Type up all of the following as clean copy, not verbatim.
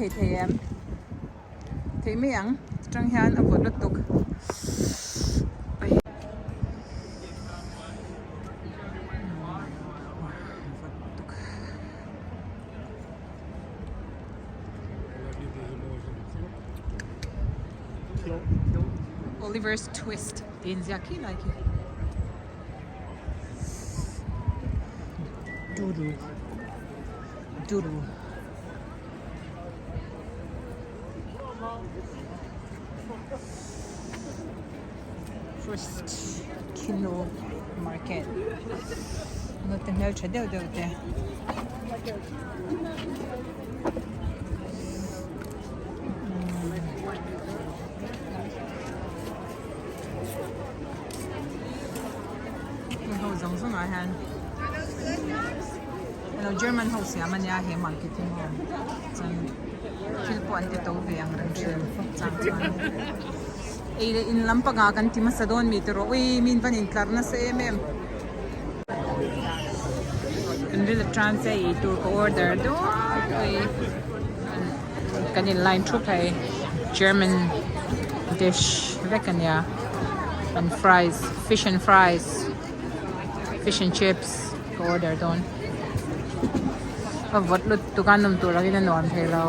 thei thei em? Thei mai ang atang hian a vawt lutuk. Oliver's Twist tih inziak khi lai khi. Doodle Doodle First Kino Market naute hmeltha deuh deuh te. Heng ho zawng zawng ah hian elo German ho siam ania he market hi maw chuan thil pawh an ti to ve ang reng thin chang chuan ei leh in lampang ah kan ti hmasa dawn mi tiraw ui min van intlar nasa em em. Kan ril atang che ei tur ka order dawn ui kan in line thup hei German dish vek ania an fries fish and fries fish and chips ka order dawn a vawt lutuk a nawm tur angin a nuam thei lo.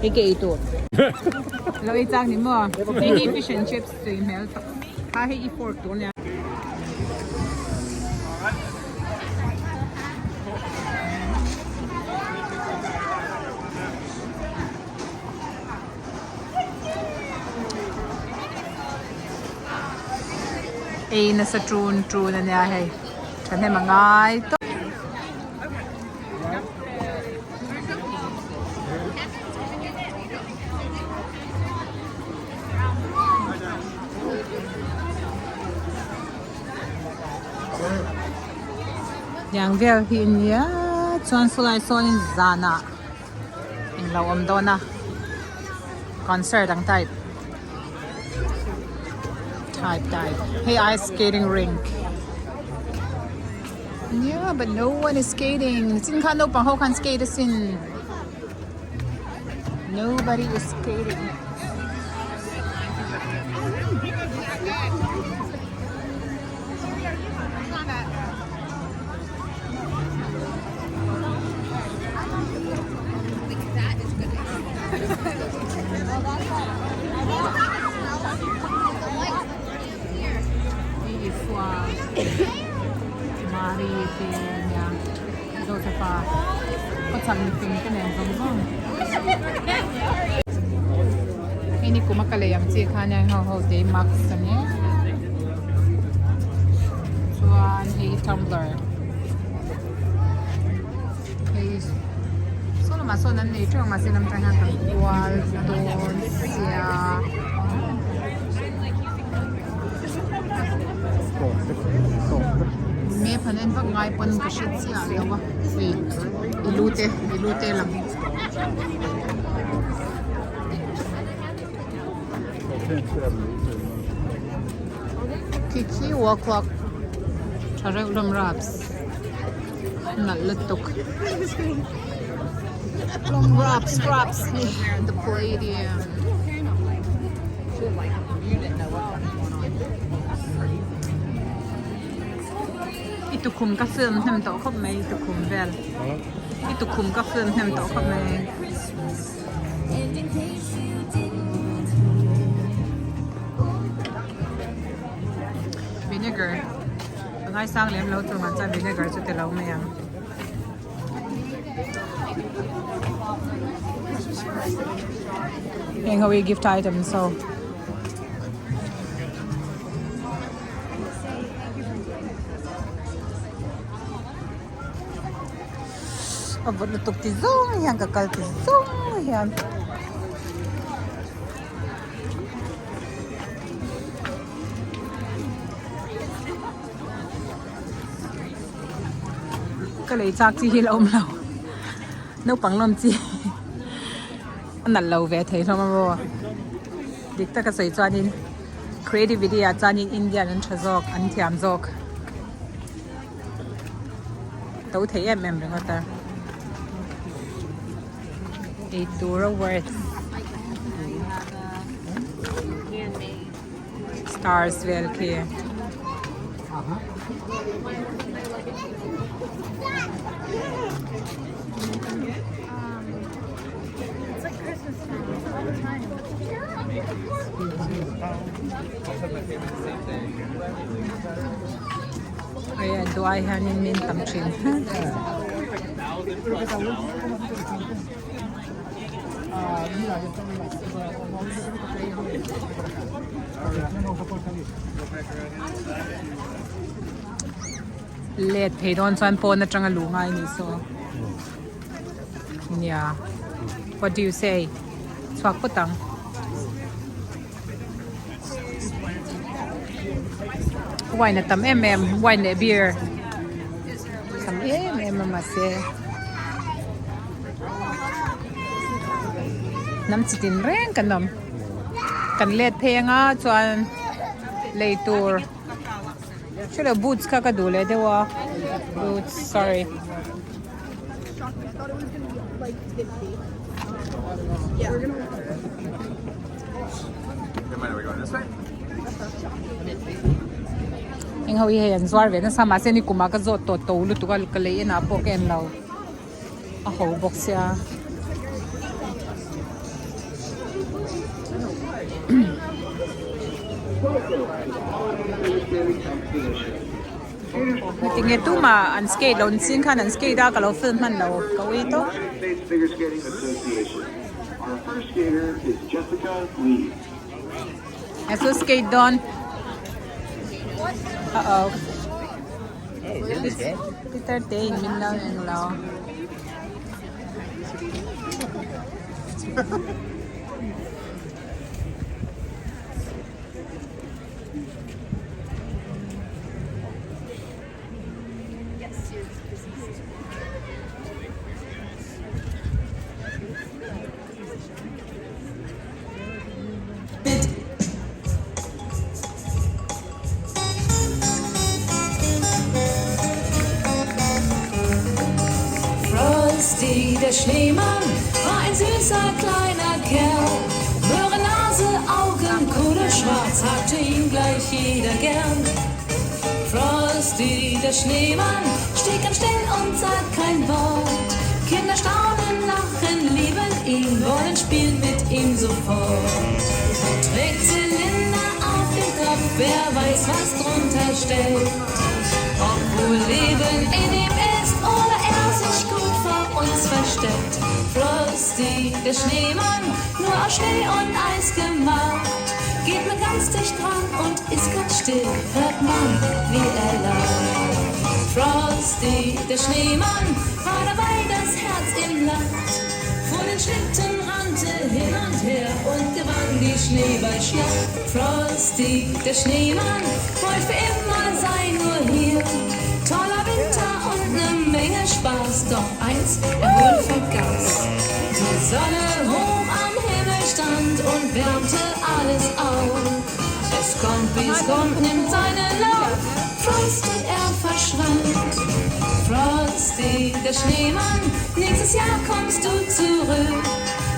Hei ka ei tur lo ei chak ni maw hei hi fish and chips tui hmel tak. Kha hei i fork tur ania. Ei nasa ṭun ṭun ania hei ṭhahnem a ngai tawp. Tiang vel hi ania chuan sawlai sawnin zanah englo awm dawn a concert ang type type type hei ice skating rink ania but no one is skating chin khan naupang ho khan skate asin. Nobody is skating. Mari te nia Josepha khawchhak miping te nen zawng zawng hei ni kum a ka lei ang chi khan hian ho ho te mask a nia chuan hei tumbler hei saw lamah sawn an nei teuh mahse lam tang hian kan kual dawn sia. Map han en vak ngai pawn ka hre chiah lo a hei i lu te i lu te lang khi khi wall clock tha reuh hlawm raps nalh lutuk hlawm raps raps hi the palladium. I tukhum ka film hnem tawh khawp mai i tukhum vel i tukhum ka film hnem tawh khawp mai. Vinegar ka ngaisang lem lo tur man chuan vinegar chu ti lo mai ang. Heng ho hi gift item so a vawt lutuk ti zawng hian ka kal ti zawng hian. Ka lei chak chi hi la awm lo naupang lawm chi a nalh lo ve thei hlawm a maw dik taka sawi chuanin creativity ah chuanin Indian an tha zawk an thiam zawk to thei em em ringawt a. Eitur a worth stars vel khi. Hei a duai hianin min tam thin. Let phei dawn chuan pawn atanga luh ngai a nih saw. Nia what do you say chhuak phawt ang. Wine a tam em em wine leh beer tam em em a mahse hnam chi tin reng kan awm kan let phei anga chuan lei tur hrelo boots kha ka duh leh deuh a boots sorry. Eng ho hi hei an zuar ve nasa mahse ni kumah ka zawt tawh to lutuk a ka lei enah pawh ka en lo a ho bawk sia. Tinge tumah an skate lo an ching khan an skate a ka lo film hman lo ka ui tawp. He chu skate dawn uh oh Peter te in min lo eng lo. Frosty, der Schneemann, war ein süßer kleiner Kerl. Möhre Nase, Augen, kohleschwarz, hatte ihn gleich jeder gern. Frosty, der Schneemann, steht ganz still und sagt kein Wort. Kinder staunen, lachen, lieben ihn, wollen spielen mit ihm sofort. Trägt Zylinder auf dem Kopf, wer weiß, was drunter steckt. Ob wohl Leben in ihm ist oder er sich gut vor uns versteckt. Frosty, der Schneemann, nur aus Schnee und Eis gemacht. Geht man ganz dicht dran und ist ganz still, hört man, wie er lacht. Frosty, der Schneemann, war dabei das Herz im Lacht. Vor den Schlitten rannte hin und her und gewann die Schneeballschlacht. Frosty, der Schneemann, wollte für immer sein nur hier. Toller Winter und ne Menge Spaß, doch eins er wohl vergaß. Die Sonne hoch am Himmel stand und wärmte alles auf. Es kommt, wie es kommt, nimmt seinen Lauf. Frosty, er verschwand. Frosty, der Schneemann, nächstes Jahr kommst du zurück.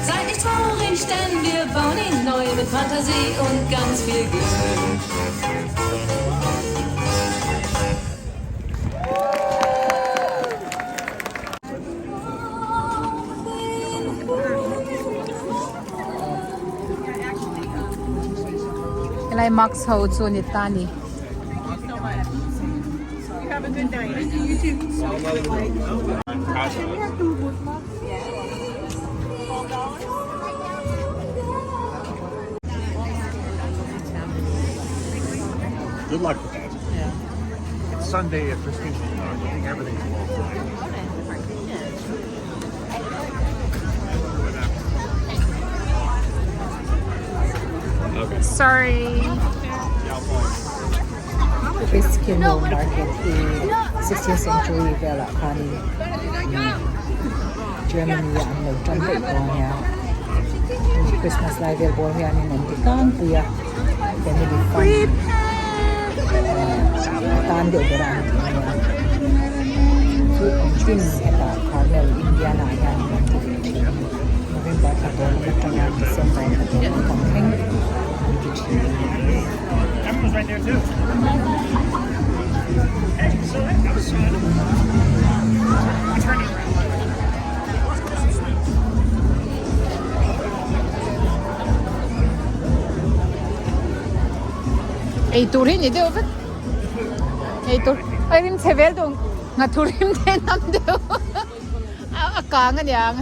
Seid nicht traurig, denn wir bauen ihn neu mit Fantasie und ganz viel Glück. Helai mask ho chu ni ta ni. Good luck with that. It's Sunday at Christine. I think everything's well. Sorry. Christkindl market hi 16th century velah khanin Germany ah an lo tan daih tawh a nia Christmas lai vel bawr hianin an ti tlangpui a family fun a tan deuh ber a an ti ania chu kum tin hetah Carmel Indiana ah hianin an ti ve thin a ni. November thla tawh lam atanga December thla tawh lampang thleng an ti thin a ni. Eitur hi ni deuh vek eitur a rim chhe vel deuh nghathu rim te nam deuh a kang a niang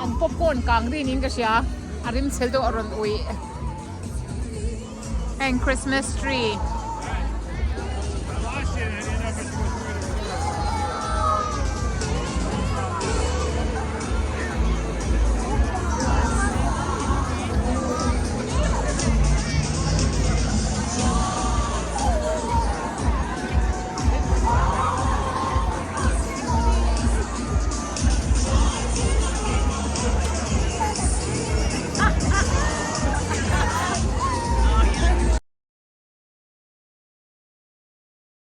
an popcorn kang rin in ka hria a rim chhe deuh a rawn uih heng Christmas tree.